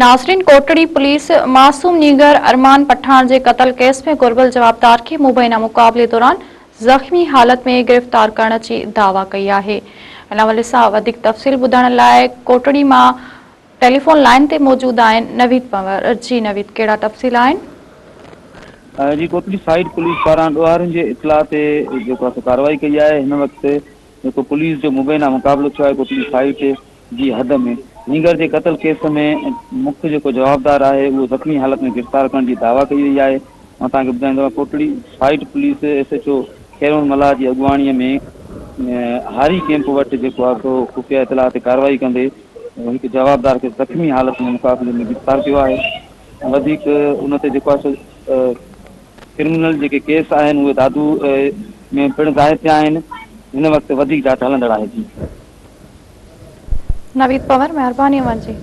ناظرين ڪوٽڙي پوليس معصوم نينگر ارمان پٺاڻ جي قتل ڪيس ۾ گهربل جوابدار کي مبينا مقابلي دوران زخمي حالت ۾ گرفتار ڪرڻ جي دعويٰ ڪئي آهي. ان حوالي سان وڌيڪ تفصيل ٻڌائڻ لاء ڪوٽڙي مان ٽيليفون لائين تي موجود آهن نويد پنور. جي نويد ڪهڙا تفصيل آهن؟ جي ڪوٽڙي سائيڊ پوليس پاران ڏوهارين جي اطلاع تي جيڪو آهي سو ڪارروائي ڪئي آهي هن وقت جيڪو پوليس جو مبينا مقابلو ٿيو آهي ڪوٽڙي سائيڊ جي حد ۾ نينگر جي قتل ڪيس ۾ مک جيڪو جوابدار آهي اهو زخمي حالت ۾ گرفتار ڪرڻ جي دعويٰ ڪئي وئي آهي. مان توهان کي ٻڌائيندو هلان Kotri site police S H O Khairun Mallah جي اڳواڻي ۾ هاري ڪيمپ وٽ جيڪو آهي سو خفيه اطلاع تي ڪارروائي ڪندي هڪ جوابدار کي زخمي حالت ۾ مقابلي ۾ گرفتار ڪيو آهي وڌيڪ ان تي جيڪو آهي سو ڪرمنل جيڪي ڪيس آهن اهي دادو ۾ پڻ ظاهر ٿيا آهن هن وقت وڌيڪ جاچ هلندڙ آهي جي. نويد پنور مهرباني اوهان جي.